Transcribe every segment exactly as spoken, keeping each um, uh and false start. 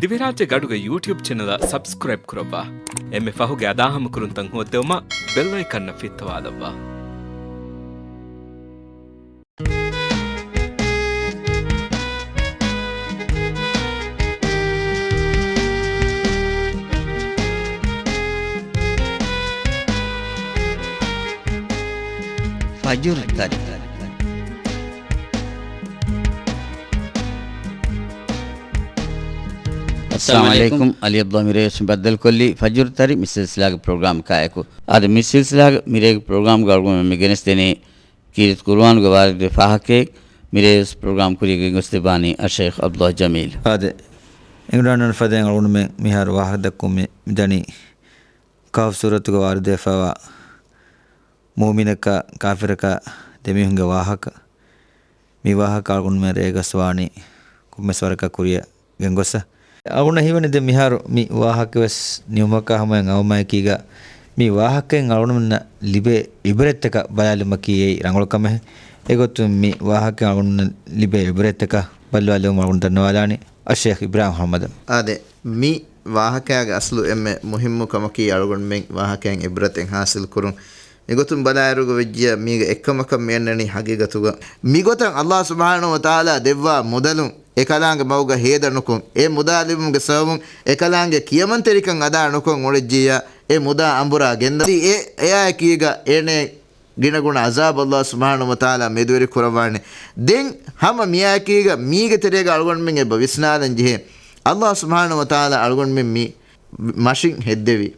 ދިވެހިރާއްޖޭގެ އަޑުގެ ޔޫޓިއުބް ޗެނަލަށް ސަބްސްކްރައިބް ކުރައްވާ. އެންމެ ފަހުގެ އަދާހަމަކުރުންތައް ހޯއްދެވުމަށް ބެލް އައިކަންއަށް ފިއްތަވާލައްވާ. ފަޖުރު ތަރި. އައްސަލާމު އަލައިކުމް. އަލީ އަބްދުﷲ މިރޭވެސް ބައްދަލުކޮށްލީ ފަޖުރު ތަރި މި ސިލްސިލާގެ ޕްރޮގްރާމް ކާއެކު. އަދި މި ސިލްސިލާގެ މިރޭގެ ޕްރޮގްރާމްގަ އަޅުގަނޑު މި ގެނެސްދެނީ ކީރިތި ޤުރުއާނުގެ ވާރިދުވި ފާހަގައެއް. މިރޭވެސް ޕްރޮގްރާމް ކުރިޔަށް ގެންގޮސްދެއްވާނީ އައްޝައިޚް އަބްދުﷲ ޖަމީލް. އާދެ، އެނގިރާނަން ފަދައިން އަޅުގަނޑުމެން މިހާރު ވާހަކަ ދައްކުން މި ދަނީ ކަހްފް ސޫރަތުގަ ވާރިދުވެފައިވާ މުއުމިނަކާ ކާފިރަކާ ދެމީހުންގެ ވާހަކަ. މި ވާހަކަ އަޅުގަނޑުމެން ރޭގަސްވާނީ ކޮންމެސް ވަރަކަށް ކުރިޔަށް ގެންގޮސް. އަޅުގަނޑަށް ހީވަނީ ދެން މިހާރު މި ވާހަކަ ވެސް ނިމުމަކާ ހަމަޔަށް އައުމާއެކީގަ، މި ވާހަކައިން އަޅުގަނޑުމެންނަށް ލިބޭ އިބްރަތްތަކަށް ބަލާލުމަކީ އެއީ ރަނގަޅު ކަމެއް. އެގޮތުން މި ވާހަކައިން އަޅުގަނޑުމެންނަށް ލިބޭ އިބްރަތްތަކަށް ބައްލަވާލެވުމަށް އަޅުގަނޑު ދަންނަވާލާނީ އައްޝައިޚް އިބްރާހިމް މުޙައްމަދަށް. އާދެ، މި ވާހަކައިގެ އަސްލު އެންމެ މުހިއްމު ކަމަކީ އަޅުގަނޑުމެން ވާހަކައިން އިބްރަތެއް ހާސިލް ކުރުން. މިގޮތުން ބަލާއިރުގަ ވެއްޖިއްޔާ މީގަ އެއްކަމަކަށް މިއަންނަނީ ހަގީގަތުގަ. މިގޮތަށް ﷲ ސުބްޙާނަހޫ ވަތަޢާލާ ދެއްވާ މުދަލުން އެކަލާނގެ މަގުގަ ހޭދަ ނުކޮށް، އެ މުދާ ލިބުމުގެ ސަބަބުން އެކަލާނގެ ކިޔަމަންތެރިކަން އަދާ ނުކޮށް އުޅެއްޖިއްޔާ، އެ މުދާ އަނބުރާ ގެންދަ، އެ، އެއާއެކީގަ އޭނަ ގިނަގުނަ ޢަޒާބު ﷲ ސުބްޙާނަހޫ ވަތަޢާލާ މެދުވެރި ކުރައްވާނެ. ދެން ހަމަ މިއާއެކީގަ މީގެ ތެރޭގަ އަޅުގަނޑުމެން އެބަ ވިސްނާލަން ޖެހޭ. ﷲ ސުބްޙާނަހޫ ވަތަޢާލާ އަޅުގަނޑުމެން މި މަށިން ހެއްދެވި.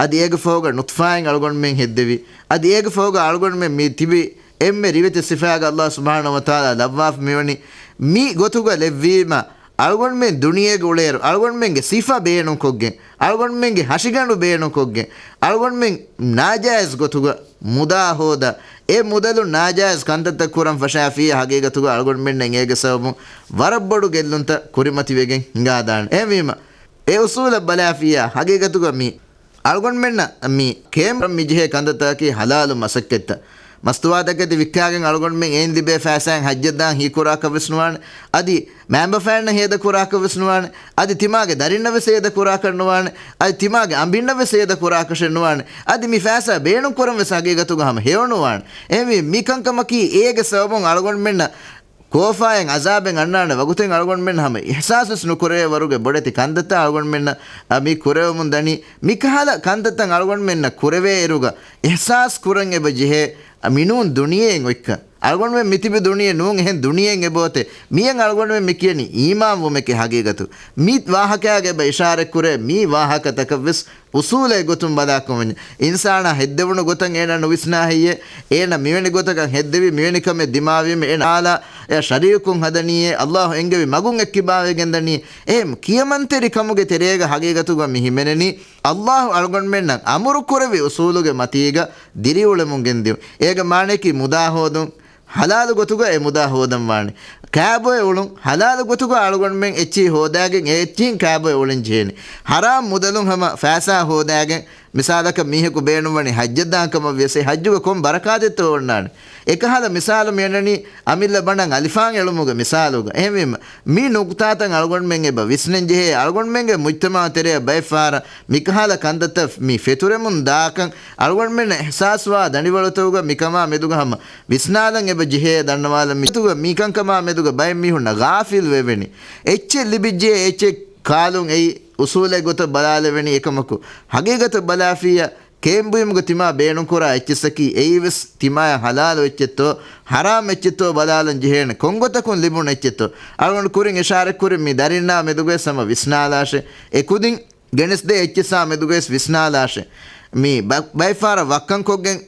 އަދި އޭގެ ފަހުގަ ނުޠްފާއިން އަޅުގަނޑުމެން ހެއްދެވި. އަދި އޭގެ ފަހުގަ އަޅުގަނޑުމެން މި ތިބި އެންމެ ރިވެތި ސިފައިގަ ﷲ ސުބްޙާނަހޫ ވަތަޢާލާ ލައްވާފަ މިވަނީ. މި ގޮތުގަ ލެއްވީމަ، އަޅުގަނޑުމެން ދުނިޔޭގަ އުޅޭއިރު، އަޅުގަނޑުމެންގެ ސިފަ ބޭނުންކޮށްގެން، އަޅުގަނޑުމެންގެ ހަށިގަނޑު ބޭނުންކޮށްގެން، އަޅުގަނޑުމެން ނާޖާއިޒް ގޮތުގަ މުދާ ހޯދާ، އެ މުދަލުން ނާޖާއިޒް ކަންތައްތައް ކުރަން ފަށާފިއްޔާ، ހަގީގަތުގަ އަޅުގަނޑުމެންނަށް އޭގެ ސަބަބުން ވަރަށް ބޮޑު ގެއްލުންތައް ކުރިމަތިވެގެން ހިނގާދާނެ. އެހެންވީމަ، އެ އުސޫލަށް ބަލާފިއްޔާ، ހަގީގަތުގަ މި އަޅުގަނޑުމެންނަށް މި ކޭމްޕަށް މި ޖެހޭ ކަންތައްތަކަކީ ޙަލާލު މަސައްކަތްތައް. މަސްތުވާތަކެތި ވިއްކާގެން އަޅުގަނޑުމެން އެއިން ލިބޭ ފައިސާއިން ޙައްޖަށް ދާން ހީކުރާކަށް ވެސް ނުވާނެ. އަދި މައިންބަފައިންނަށް ހޭދަ ކުރާކަށް ވެސް ނުވާނެ. އަދި ތިމާގެ ދަރިންނަށް ވެސް ހޭދަ ކުރާކަށް ނުވާނެ. އަދި ތިމާގެ އަނބިންނަށް ވެސް ހޭދަ ކުރާކަށެއް ނުވާނެ. އަދި މި ފައިސާ ބޭނުން ކުރަން ވެސް ހަގީގަތުގަ ހަމަ ހެޔޮ ނުވާނެ. އެހެންވީ މި ކަންކަމަކީ އޭގެ ސަބަބުން އަޅުގަނޑުމެންނަށް ކޯފާއިން ޢަޒާބެއް އަންނާނެ ވަގުތެއް އަޅުގަނޑުމެން ހަމަ އިޙްސާސް ވެސް ނުކުރެވޭ ވަރުގެ ބޮޑެތި ކަންތައްތައް އަޅުގަނޑުމެންނަށް، އަ، މި ކުރެވެމުން ދަނީ. މިކަހަލަ ކަންތައްތައް އަޅުގަނޑުމެންނަށް ކުރެވޭ އިރުގަ އިޙްސާސް ކުރަން އެބަ ޖެހޭ، އަ، މިނޫން ދުނިޔެއެއް އޮތްކަން. އަޅުގަނޑުމެން މިތިބި ދުނިޔެ ނޫން އެހެން ދުނިޔެއެއް އެބައޮތޭ. މިއަށް އަޅުގަނޑުމެން މި ކިޔަނީ އީމާންވުމެކޭ ހަގީގަތު. މި ވާހަކައިގަ އެބަ އިޝާރަތްކުރޭ މި ވާހަކަތަކަށް ވެސް އުސޫލެއް ގޮތުން ބަލާކަމަށް ވަންޏާ، އިންސާނާ ހެއްދެވުނު ގޮތަށް އޭނަ ނުވިސްނާ ހެއްޔޭ؟ އޭނަ މިވެނި ގޮތަކަށް ހެއްދެވި، މިވެނި ކަމެއް ދިމާވީމަ އޭނަ އާލާ އެ ޝަރީކުން ހަދަނީއޭ؟ ﷲ އެންގެވި މަގުން އެއްކިބާވެގެން ދަނީ؟ އެހެން ކިޔަމަންތެރި ކަމުގެ ތެރޭގަ ހަގީގަތުގަ މި ހިމެނެނީ ﷲ އަޅުގަނޑުމެންނަށް އަމުރު ކުރެއްވި އުސޫލުގެ މަތީގަ ދިރިއުޅެމުން ގެންދިޔުން. އޭގެ މާނަޔަކީ މުދާ ހޯދުން، ޙަލާލު ގޮތުގަ އެ މުދާ ހޯދަން ވާނެ. ކާބޮއެ އުޅުން، ޙަލާލު ގޮތުގަ އަޅުގަނޑުމެން އެއްޗިހި ހޯދާގެން އެ އެއްޗިހިން ކާބޮއެ އުޅެން ޖެހޭނެ. ޙަރާމް މުދަލުން ހަމަ ފައިސާ ހޯދާގެން، މިސާލަކަށް މީހަކު ބޭނުންވަނީ ޙައްޖަށް ދާން ކަމަށް ވިޔަސް އެ ޙައްޖުގަ ކޮން ބަރަކާތެއްތޯ އޮންނާނެ؟ އެކަހަލަ މިސާލު މިއަންނަނީ އަމިއްލަ ބަނޑަށް އަލިފާން އެޅުމުގެ މިސާލުގަ. އެހެންވީމަ، މި ނުކުތާތައް އަޅުގަނޑުމެން އެބަ ވިސްނަން ޖެހޭ. އަޅުގަނޑުމެންގެ މުޖްތަމަޢު ތެރެއަށް ބައެއް ފަހަރަށް މިކަހަލަ ކަންތައްތައް މި ފެތުރެމުން ދާކަން އަޅުގަނޑުމެންނަށް އިޙްސާސްވާ ދަނޑިވަޅުތަކުގަ މިކަމާ މެދުގަ ހަމަ ވިސްނާލަން އެބަ ޖެހޭ. ދަންނަވާލަން މިތުގަ މިކަންކަމާ މެދުގަ ބައެއް މީހުންނަށް ޣާފިލް ވެވެނީ. އެއްޗެއް ލިބިއްޖެ އެއްޗެއް ކާލުން އެއީ އުސޫލެއް ގޮތަށް ބަލާލެވެނީ. އެކަމަކު، ހަގީގަތަށް ބަލާފިއްޔާ، ކޭންބުއިމުގަ ތިމާ ބޭނުންކުރާ އެއްޗިއްސަކީ އެއީވެސް ތިމާޔަށް ޙަލާލު އެއްޗެއްތޯ ޙަރާމް އެއްޗެއްތޯ ބަލާލަން ޖެހޭނެ، ކޮންގޮތަކުން ލިބުނު އެއްޗެއްތޯ. އަޅުގަނޑު ކުރިން އިޝާރަތްކުރި މި ދަރިންނާ މެދުގައި ހަމަ ވިސްނާލާށޭ. އެ ކުދިން ގެނެސްދޭ އެއްޗިއްސާ މެދުގައި ވިސްނާލާށޭ. މި ބަ-، ބައެއްފަހަރަށް ވައްކަންކޮށްގެން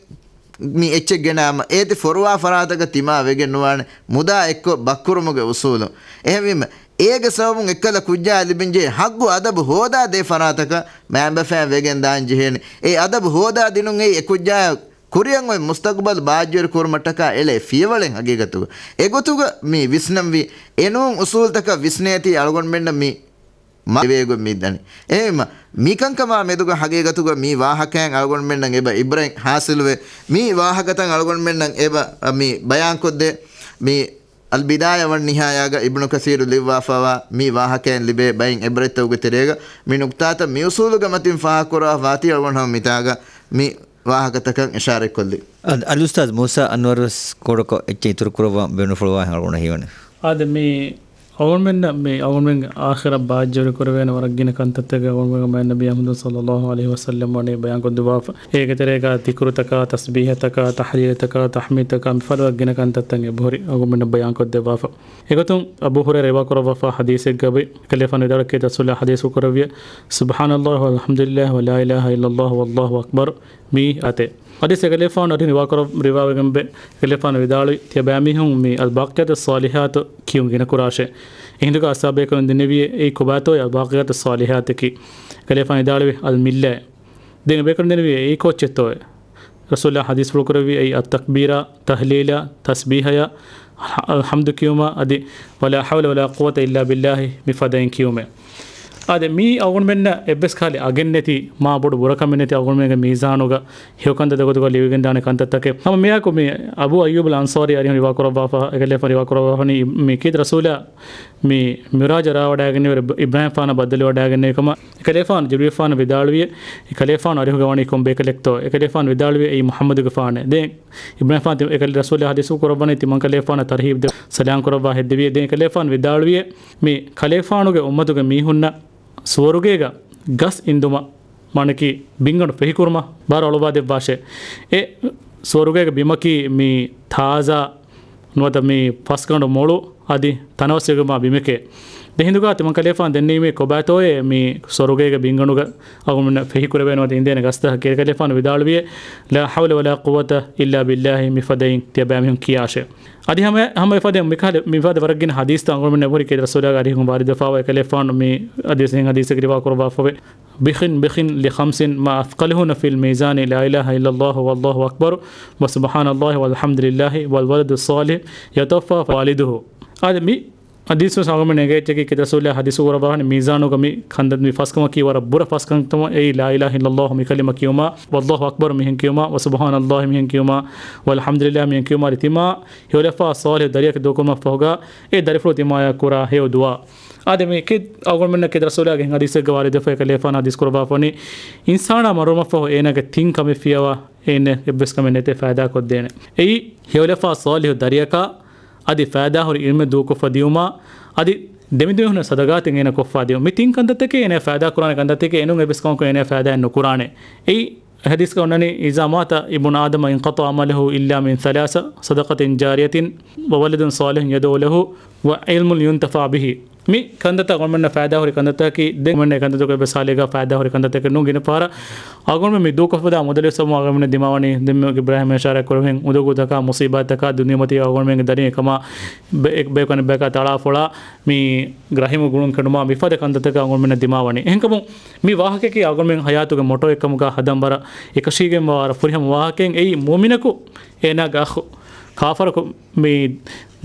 މި އެއްޗެއް ގެނާމަ، އޭތި ފޮރުވާ ފަރާތަކަށް ތިމާ ވެގެން ނުވާނެ، މުދާ އެއްކޮށް ބައްކުރުމުގެ އުސޫލު. އެހެންވީމަ، އޭގެ ސަބަބުން އެއްކަލަ ކުއްޖާ ލިބިންޖެހޭ ހައްގު އަދަބު ހޯދާ ދޭ ފަރާތަކަށް މައިންބަފައިން ވެގެން ދާން ޖެހޭނެ. އެ އަދަބު ހޯދާ ދިނުން އެއީ އެ ކުއްޖާއަށް ކުރިއަށް އޮތް މުސްތަގުބަލް ބާއްޖަވެރި ކުރުމަށްޓަކާ އެޅޭ ފިޔަވަޅެއް ހަގީގަތުގަ. އެގޮތުގަ މި ވިސްނަންވީ އެނޫން އުސޫލްތަކަށް ވިސްނޭތީ އަޅުގަނޑުމެންނަށް މި މަ-، ވޭގޮތް މި ދަނީ. އެހެންވީމަ، މިކަންކަމާ މެދުގަ ހަގީގަތުގަ މި ވާހަކައިން އަޅުގަނޑުމެންނަށް އެބަ އިބްރަތް ހާސިލުވޭ. މި ވާހަކަތައް އަޅުގަނޑުމެންނަށް އެބަ މި ބަޔާންކޮށްދޭ. މި އަލްބިދާޔާ ވަން ނިހާޔާގަ އިބްނު ކަސީރު ލިއްވާފައިވާ މި ވާހަކައިން ލިބޭ ބައިން ޢިބްރަތްތަކުގެ ތެރޭގަ މި ނުކުތާތައް މިއުސޫލުގެ މަތިން ފާހަގަކުރާފަ ވާތީ އަޅުގަނޑު ހަމަ މިތާގަ މި ވާހަކަތަކަށް އިޝާރަތްކޮށްލި. އަދި އަލްއުސްތާޛް މޫސާ އަންވަރު ވެސް ކުޑަކޮށް އެއްޗެއް އިތުރު ކުރައްވާ ބޭނުންފުޅުވާހެން އަޅުގަނޑަށް ހީވަނީ. އާދެ، މި އަޅުގަނޑުމެންނަށް މި އަޅުގަނޑުމެންގެ އާޚިރަށް ބާއްޖަވެރި ކުރެވޭނެ ވަރަށް ގިނަ ކަންތައްތަކެއް އަޅުގަނޑުމެންގެ މާތް ނަބީ އަޙްމަދު ޞައްލައްލާހު ޢަލައިހި ވަސައްލަމް ވަނީ ބަޔާންކޮށްދެއްވާފަ. އޭގެ ތެރޭގަ ޛިކުރުތަކާ، ތަސްބީޙަތަކާ، ތަޙްލީލުތަކާ، ތަޙްމީދުތަކާ މިފަދަ ވަރަށް ގިނަ ކަންތައްތައް އެބަހުރި އަޅުގަނޑުމެންނަށް ބަޔާންކޮށްދެއްވާފަ. އެގޮތުން އަބޫ ހުރައިރާ ރިވާކުރައްވާފަ ޙަދީޘެއްގަ އެކަލޭގެފާނު ވިދާޅުވި ކަލޭގެފާނު ވިދާޅުވި ކީރިތި ރަސޫލާ ޙަދީޘް ކުރެއްވި، سبحان الله والحمد لله ولا إله إلا الله والله أكبر މި އަތެއް. ޙަދީޘް އެކަލޭގެފާނު އަރިހުން ރިވާކުރަ-، ރިވާވެގެންވޭ. އެކަލޭގެފާނު ވިދާޅުވި، ތިޔަބައިމީހުން މި އަލްބާޤިޔާތު ޞާލިޙާތު ކިޔުން ގިނަކުރާށޭ. އެހިނދުގަ އަޞްޙާބުބޭކަލުން ދެންނެވިއޭ އެއީ ކޮބާތޯއޭ އަލްބާޤިޔާތު ޞާލިޙާތަކީ. އެކަލޭގެފާނު ވިދާޅުވި، އަލްމިއްލާ. ދެން އެބޭކަލުން ދެންނެވިއޭ އެއީ ކޯއްޗެއްތޯއޭ؟ ރަސޫލާ ޙަދީޘްފުޅު ކުރެއްވި އެއީ އައްތަކްބީރާ، ތަޙްލީލާ، ތަސްބީޙަޔާ، އަލް-، އަލްޙަމްދު ކިޔުމާ އަދި ولا حول ولا قوة إلا بالله މި ފަދައިން ކިޔުމޭ. އާދެ، މީ އަޅުގަނޑުމެންނަށް އެއްވެސް ކަހަލަ އަގެއް ނެތި، މާ ބޮޑު ބުރަކަމެއް ނެތި އަޅުގަނޑުމެންގެ މީޒާނުގަ ހެޔޮކަންތައްތަކުގަ ލިޔެވިގެންދާނެ ކަންތައްތަކެއް. ހަމަ މިއާއެކު މި އަބޫ އައްޔޫބުލް އަންޞާރީ އަރިހުން ރިވާކުރައްވާފަ، އެކަލޭގެފާނު ރިވާކުރައްވާފަ ވަނީ މި ކީރިތި ރަސޫލާ މި މިޢުރާޖަށް ރާވަޑައިގެންނެވި އިބްރާހީމްފާނާ ބައްދަލުވެވަޑައިގެންނެވި ކަމަށް. އެކަލޭގެފާނު ޖިބްރީލްފާނަށް ވިދާޅުވިއޭ، އެކަލޭގެފާނު އަރިހުގަ ވަނީ ކޮން ބޭކަލެއްތޯ؟ އެކަލޭގެފާނު ވިދާޅުވިއޭ އެއީ މުޙައްމަދުގެފާނޭ. ދެން އިބްރާހީމްފާނު ތި-، އެކަލޭ ރަސޫލާ ޙަދީޘް ކުރައްވަނީ ތިމަންކަލޭގެފާނަށް ތަރްޙީބު ދެ ސަލާމް ކުރައްވާ ހެއްދެވިއޭ. ދެން އެކަލޭގެފާނު ވިދާޅުވިއޭ މި ކަލޭގެފާނުގެ އުއްމަތުގެ މީހުންނަށް ސުވަރުގޭގަ ގަސް އިންދުމަށް މާނައަކީ ބިންގަނޑު ފެހިކުރުމަށް ބާރު އަޅުވާދެއްވާށޭ. އެ ސުވަރުގޭގެ ބިމަކީ މި ތާޒާ ނުވަތަ މި ފަސްގަނޑު މޮޅު އަދި ތަނަވަސްވެގެންވާ ބިމެކޭ. ދެން ހިނދުގަ ތިމަންކަލޭގެފާނު ދެންނެވީމޭ ކޮބާތޯއޭ މި ސުވަރުގޭގެ ބިންގަނޑުގަ އަޅުގަނޑުމެންނަށް ފެހިކުރެވޭ ނުވަތަ އިނދޭނެ ގަސްތައް. އެކަލޭގެފާނު ވިދާޅުވިއޭ، لا حول ولا قوة إلا بالله މި ފަދައިން ތިޔަބައިމީހުން ކިޔާށޭ. އަދި ހަމަ، ހަމަ އެފަދައިން މިކަހަލަ މިފަދަ ވަރަށް ގިނަ ޙަދީޘްތައް އަޅުގަނޑުމެންނަށް އެބަހުރި ކީރިތި ރަސޫލާގެ އަރިހުން ވާރިދުވެފައިވާ އެކަލޭގެފާނު މި ޙަދީޘް އެހެން ޙަދީޘެއް ރިވާ ކުރައްވާފަވޭ. بخ بخ لخمس ما أثقلهن في الميزان لا إله إلا الله والله أكبر وسبحان الله والحمد لله والولد الصالح يتوفى والده. އާދެ، މި ޙަދީޘް ވެސް އަޅުގަނޑުމެން އެނގޭ އެއްޗަކީ ކީރިތި ރަސޫލާ ޙަދީޘް ކުރައްވާފަ ވަނީ މީޒާނުގަ މި ކަންތައް މި ފަސްކަމަކީ ވަރަށް ބުރަ ފަސްކަންކަމަށް. އެއީ لا إله إلا الله މި ކަލިމަ ކިޔުމާ، والله أكبر މިހެން ކިޔުމާ، وسبحان الله މިހެން ކިޔުމާ، والحمد لله މިހެން ކިޔުމާ އަދި ތިމާ ހެޔޮލަފާ ޞާލިޙު ދަރިއަކަށް ދޫކުރުމަށްފަހުގަ އެ ދަރިފުޅު ތިމާޔަށް ކުރާ ހެޔޮ ދުޢާ. އާދެ، މި ކީރިތި އަޅުގަނޑުމެންނަށް ކީރިތި ރަސޫލާގެ އެހެން ޙަދީޘެއްގަ ވާރިދުވެފަ އެކަލޭގެފާނު ޙަދީޘް ކުރައްވާފަ ވަނީ، އިންސާނާ މަރުވުމަށްފަހު އޭނާގެ ތިން ކަމެއް ފިޔަވާ އޭނަ އެއްވެސް ކަމެއް ނެތޭ ފައިދާ ކޮށްދޭނެ. އެއީ ހެޔޮލަފާ ޞާލިޙު ދަރިއަކާ އަދި ފައިދާހުރި ޢިލްމެއް ދޫކޮށްފަ ދިޔުމާ އަދި ދެމިދިމެހުންނަށް ޞަދަޤާތެއް އޭނަ ކޮށްފަ ދިޔުން. މި ތިން ކަންތައްތަކެއް އޭނަ ފައިދާ ކުރާނެ ކަންތައްތަކެއް، އެނޫން އެއްވެސް ކަމަކު އޭނަ ފައިދާއެއް ނުކުރާނެ. އެއީ ޙަދީޘްގަ އޮންނަނީ، إذا مات ابن آدم انقطع عمله إلا من ثلاث، صدقة جارية وولد صالح يدعو له وعلم ينتفع به. މި ކަންތައްތައް އަޅުގަނޑުމެންނަށް ފައިދާހުރި ކަންތައްތަކަކީ، ދެން އަޅުގަނޑުމެން އެ ކަންތައްތަކުގެ އެއްވެސް ޙާލެއްގަ ފައިދާހުރި ކަންތައްތަކެއް ނޫން. ގިނަ ފަހަރަށް އަޅުގަނޑުމެން މި ދޫކޮށްފަ ދާ މުދަލުވެސް އަޅުގަނޑުމެން ދިމާވަނީ، ދެންމެ އިބްރާހީމް އިޝާރާތް ކުރެވިހެން އުނދަގޫތަކާ، މުޞީބާތްތަކާ، ދުނިޔެމަތީ އަޅުގަނޑުމެންގެ ދަރިން އެކަމާ ބެ-، އެ-، ބޭކަލުން ބޭކަލަށް ތަޅާފޮޅާ، މި ރަޙިމު ގުޅުން ކެނޑުމާ، މިފަދަ ކަންތައްތަކަށް އަޅުގަނޑުމެންނަށް ދިމާވަނީ. އެހެންކަމުން މި ވާހަކައަކީ އަޅުގަނޑުމެން ޙަޔާތުގެ މޮޓޯއެއްކަމުގަ ހަދަން ވަރަށް އެކަށީގެންވާ ވަރަށް ފުރިހަމަ ވާހަކައެއް. އެއީ މުއުމިނަކު އޭނާގެ އަޚު ކާފަރަކު މި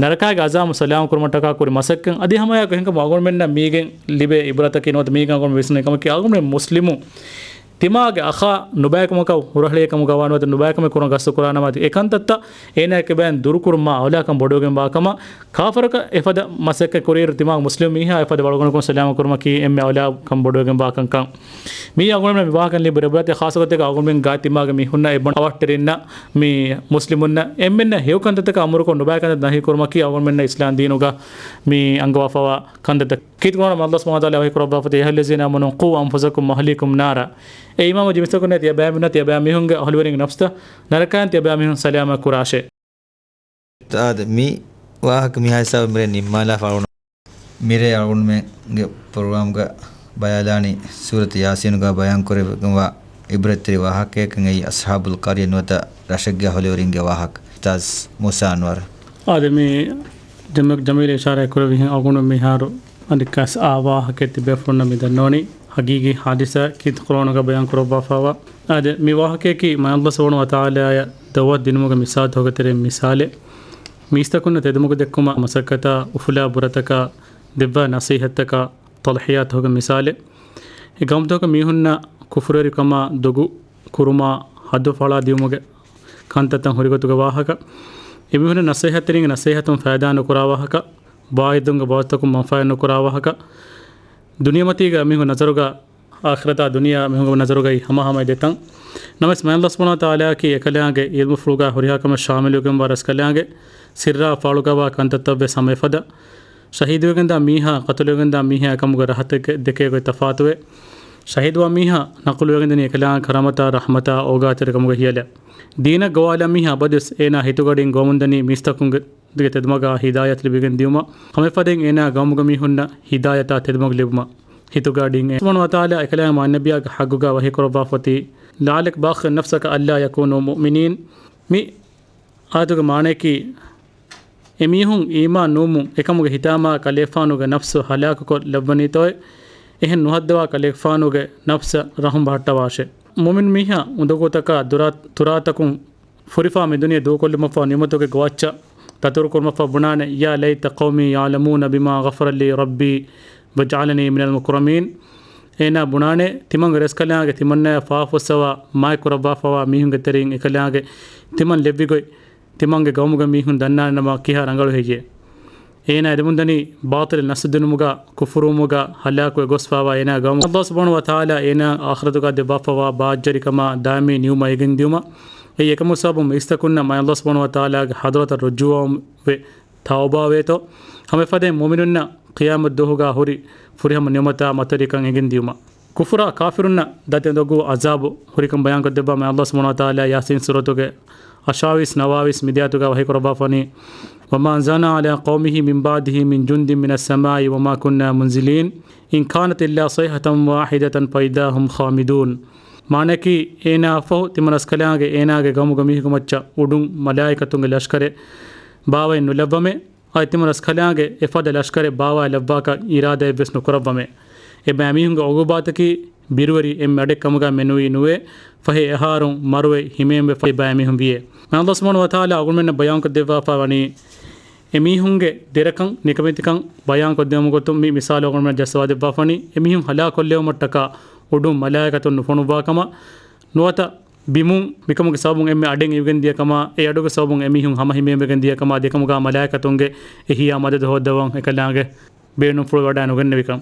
ނަރަކާގެ އަޒާބުން ސަލާމަތް ކުރުމަށްޓަކާ ކުރި މަސައްކަތް. އަދި ހަމައެއާއެކު އެހެންކަމުން އަޅުގަނޑުމެންނަށް މީގެން ލިބޭ ޢިބްރަތަކީ ނުވަތަ މީގެން އަޅުގަނޑުމެން ވިސްނޭ ކަމަކީ އަޅުގަނޑުމެން މުސްލިމުން ތިމާގެ އަޚާ ނުބައިކަމަކަށް ހުރަހަޅޭކަމުގަވާ ނުވަތަ ނުބައިކަމެއް ކުރަން ގަސްތު ކުރާނަމަ އެ ކަންތައްތައް އޭނާއެކު އެބައިން ދުރުކުރުމާ އައުލާކަން ބޮޑުވެގެންވާ ކަމަށް ކާފަރަކަށް އެފަދަ މަސައްކަތް ކުރިއިރު ތިމާގެ މުސްލިމް މީހާ އެފަދަ އަޅުގަނޑަކުން ސަލާމަތް ކުރުމަކީ އެންމެ އައުލާކަން ބޮޑުވެގެންވާ ކަންކަން. މީ އަޅުގަނޑުމެން މި ވާހަކަ ލިބި ރަބުވަތެ ޚާއްޞަ ގޮތެއްގަ އަޅުގަނޑުމެން ގާތް ތިމާގެ މީހުންނަށް އެބަ އަވަށްޓެރިންނަށް މި މުސްލިމުންނަށް އެންމެންނަށް ހެޔޮ ކަންތައްތަކަށް އަމުރުކޮށް ނުބައި ކަންތައް ނަހީ ކުރުމަކީ އަޅުގަނޑުމެންނަށް އިސްލާމް ދީނުގަ މި އަންގަވާފަވާ ކަންތައްތައް. ކީރިތި ޤުރްއާން އަﷲ ސުބްޙާނަހޫ ވަތަޢާލާ ވަޙީ ކުރައްވާފަ، يا أيها الذين آمنوا قوا أنفسكم وأهليكم نارا. އޭ އީމާންވެއްޖެ މީސްތަކުންނޭ، ތިޔަބައިމީހުންނާ، ތިޔަބައިމީހުންގެ އަހުލުވެރިންގެ ނަފްސުތައް ނަރަކައިން ތިޔަބައިމީހުން ސަލާމަތް ކުރާށޭ. އާދެ، މި ވާހަކަ މިހާ ހިސާބަށް މިރޭ ނިންމާލާފަ އަޅުގަނޑު. މިރޭ އަޅުގަނޑުމެންގެ ޕްރޮގްރާމްގަ ބަޔާލާނީ ސޫރަތު ޔާސީނުގަ ބަޔާންކުރެވިގެންވާ ޢިބްރަތްތެރި ވާހަކައެއްކަން. އެއީ އަޞްޙާބުލް ޤަރްޔަ ނުވަތަ ރަށެއްގެ އަހުލުވެރިންގެ ވާހަކަ. އުސްތާޛް މޫސާ އަންވަރު. އާދެ، މި ޖަމީލް، ޖަމީލް އިޝާރާތް ކުރެއްވިހެން އަޅުގަނޑު މިހާރު އަނެއްކާސް އާ ވާހަކައެއް ތިބޭފުޅުންނަށް މި ދަންނަވަނީ ހަގީގީ ޙާދިސާ ކީރިތި ޤުރްއާނުގަ ބަޔާން ކުރައްވާފައިވާ. އާދެ، މި ވާހަކަޔަކީ މާތް ﷲ ސުބްޙާނަހޫ ވަތަޢާލާއަށް ދަޢުވަތު ދިނުމުގެ މިސާލުތަކުގެ ތެރެއިން މިސާލެއް. މީސްތަކުންނަށް ތެދުމަގު ދެއްކުމަށް މަސައްކަތާ، އުފުލާ ބުރަތަކާ، ދެއްވާ ނަޞޭޙަތްތަކާ، ތަޟްޙިޔާތަކުގެ މިސާލެއް. އެ ޤައުމުތަކުގެ މީހުންނަށް ކުފުރުވެރިކަމާ، ދޮގު ކުރުމާ، ޙައްދު ފަޅާ ދިޔުމުގެ ކަންތައްތައް ހުރިގޮތުގެ ވާހަކަ. އެމީހުން ނަސޭހަތްތެރިންގެ ނަސޭހަތުން ފައިދާ ނުކުރާ ވާހަކަ، ވާއިޒުންގެ ވާޒުތަކުން މަންފާއެއް ނުކުރާ ވާހަކަ، ދުނިޔެމަތީގަ މީހުން ނަޒަރުގަ އާޚިރަތާ ދުނިޔެއާ މީހުންގެ ނަޒަރުގައި ހަމަހަމަ ދެތަން. ނަމަވެސް މާތް ﷲ ސުބްޙާނަހޫ ވަތަޢާލާއަކީ އެކަލާނގެ ޢިލްމުފުޅުގަ ހުރިހާ ކަމެއް ޝާމިލުވެގެންވާ ރަސްކަލާނގެ ސިއްރާ ފާޅުގަވާ ކަންތައްތައްވެސް ހަމައެފަދަ. ޝަހީދުވެގެންދާ މީހާ، ޤަތުލުވެގެންދާ މީހާ އެކަމުގެ ރަހަތެއްގެ ދެކޭ ގޮތް ތަފާތުވޭ. ޝަހީދުވާ މީހާ ނަޤުލުވެގެންދަނީ އެކަލާނގެ ކަރަމަތާ، ރަޙްމަތާ، އޯގާތެރިކަމުގެ ހިޔަލެއް. ދީނަށް ގޮވާލާ މީހާ އަބަދުވެސް އޭނާ ހިތުގަޑިން ގޮވަމުންދަނީ މީސްތަކުންގެ ތެދުމަގާ ހިދާޔަތް ލިބިގެން ދިޔުމަށް. ހަމައެފަދައިން އޭނާ ގައުމުގެ މީހުންނަށް ހިދާޔަތާ ތެދުމަގު ލިބުމަށް. ހިތުގަޑިން ﷲ ސުބްޙާނަހޫ ވަތަޢާލާ އެކަލާނގެ މާތް ނަބިއްޔާގެ ޙައްޤުގަ ވަޙީ ކުރައްވާފަތީ، لعلك باخع نفسك ألا يكونوا مؤمنين. މި އާޔަތުގެ މާނަޔަކީ، އެމީހުން އީމާން ނުވުމުން އެކަމުގެ ހިތާމަ ކަލޭފާނުގެ ނަފްސު ހަލާކުކޮށް ލައްވަނީތޯއޭ؟ އެހެން ނުހައްދަވާ ކަލޭފާނުގެ ނަފްސަށް ރަޙުމް ބަހައްޓަވާށޭ. މުއުމިން މީހާ އުނދަގޫތަކާ ދުރާ، ތުރާތަކުން ފުރިފާ މި ދުނިޔެ ދޫކޮށްލުމަށްފަހު ނިޢުމަތުގެ ގޮވައްޗަށް ދަތުރުކުރުމަށްފަހު ބުނާނެ، يا ليت قومي يعلمون بما غفر لي ربي وجعلني من المكرمين. އޭނާ ބުނާނެ، ތިމަންގެ ރަސްކަލާނގެ ތިމަންނަޔަށް ފާފަ ފުއްސަވާ މާތް ކުރައްވާފަވާ މީހުންގެ ތެރެއިން އެކަލާނގެ ތިމަން ލެއްވި ގޮތް ތިމަންގެ ގައުމުގެ މީހުން ދަންނާނެ ނަމަ ކިހާ ރަނގަޅު ހެއްޔޭ؟ އޭނާ އެދެމުންދަނީ ބާޠިލަށް ނަސްރު ދިނުމުގަ، ކުފުރުވުމުގަ ހަލާކުވެ ގޮސްފަވާ އޭނާ ގައުމު. ﷲ ސުބްޙާނަހޫ ވަތަޢާލާ އޭނާ އާޚިރަތުގަ ދެއްވާފަވާ ބާއްޖަވެރިކަމާ ދާއިމީ ނިޢުމަތް އެގެންދިޔުމަށް. އެއީ އެކަމުގެ ސަބަބުން މީސްތަކުންނަށް މާތް ﷲ ސުބްޙާނަހޫ ވަތަޢާލާގެ ޙަޟްރަތަށް ރުޖޫޢަވެ ތައުބާވޭތޯ. ހަމައެފަދައިން މުއުމިނުންނަށް ޤިޔާމަތް ދުވަހުގަ ހުރި ފުރިހަމަ ނިޢުމަތާ މަތަރިކަން އެނގެންދިޔުމަށް. ކުފުރާ ކާފިރުންނަށް ދަތި އުނދަގޫ ޢަޒާބު ހުރިކަން ބަޔާންކޮށްދެއްވާ މާތް ﷲ ސުބްޙާނަހޫ ވަތަޢާލާ ޔާސީން ސޫރަތުގެ އަށާވީސް، ނަވާވީސް މި ދެ އާޔަތުގަ ވަޙީކުރައްވާފަވަނީ، وما أنزلنا على قومه من بعده من جند من السماء وما كنا منزلين إن كانت إلا صيحة واحدة فإذا هم خامدون. މާނައަކީ، އޭނާއަށްފަހު ތިމަން ރަސްކަލާނގެ އޭނާގެ ގައުމުގެ މީހުންގެ މައްޗަށް އުޑުން މަލާއިކަތުންގެ ލަޝްކަރެއް ބާވައެއް ނުލައްވަމޭ. އަދި ތިމަން ރަސްކަލާނގެ އެފަދަ ލަޝްކަރެއް ބާވާލައްވާކަށް އިރާދައެއްވެސް ނުކުރައްވަމޭ. އެބައިމީހުންގެ ޢުޤޫބާތަކީ ބިރުވެރި އެންމެ އަޑެއްކަމުގަ މެނުވީ ނުވޭ. ފަހެ އެހާރުން މަރުވެ ހިމޭންވެފަ އެބައިމީހުން ވިޔޭ. މާތް ﷲ ސުބްޙާނަހޫ ވަތަޢާލާ އަޅުގަނޑުމެންނަށް ބަޔާންކޮށްދެއްވާފަ ވަނީ، އެމީހުންގެ ދެރަކަން ނިކަމެތިކަން ބަޔާންކޮށްދިޔުމުގެ ގޮތުން މި މިސާލު އަޅުގަނޑުމެންނަށް ޖައްސަވާދެއްވާފަ ވަނީ، އެމީހުން ހަލާކުކޮށްލެވުމަށްޓަކާ އުޑުން މަލާއިކަތުން ނުފޮނުއްވާކަމަށް، ނުވަތަ ބިމުން މިކަމުގެ ސަބަބުން އެންމެ އަޑެއް އިވިގެން ދިޔަ ކަމާ، އެ އަޑުގެ ސަބަބުން އެމީހުން ހަމަ ހިމޭންވެގެން ދިޔަ ކަމާ، އަދި އެކަމުގަ މަލާއިކަތުންގެ އެހީއާ މަދަދު ހޯއްދަވަން އެކަލާނގެ ބޭނުންފުޅު ވަޑައި ނުގެންނެވިކަން.